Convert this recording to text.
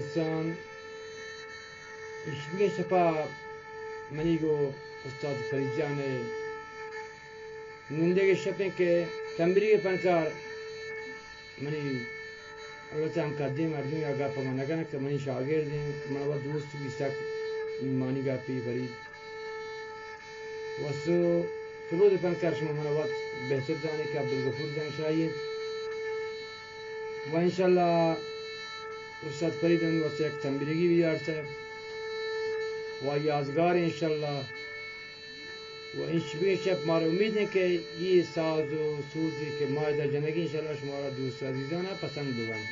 انسان، ایشی شپا منی گو استاد فرید جان ءِ نندگ ءِ شپیں کہ تمبریگ ءِ پنکار منی البتہ ہم کدیں مردم یا گپ من نہ کناں کہ منی شاگرد ایں، من وت دوست بی سک ایمانی گپی فرید۔ و سو فروز پنکار شما من وت بہتر زانے کہ عبدالغفور جان شاہی انت۔ و انشاءاللہ استاد فرید ہم واسطہ یک تمبریگی بی آرتہ و یادگار انشاءاللہ۔ و انشپی شپ مارا امید ہے کہ یہ ساز و سوزی کہ ما ادا جنگی انشاءاللہ شمارا دوست عزیزانا پسند ببن۔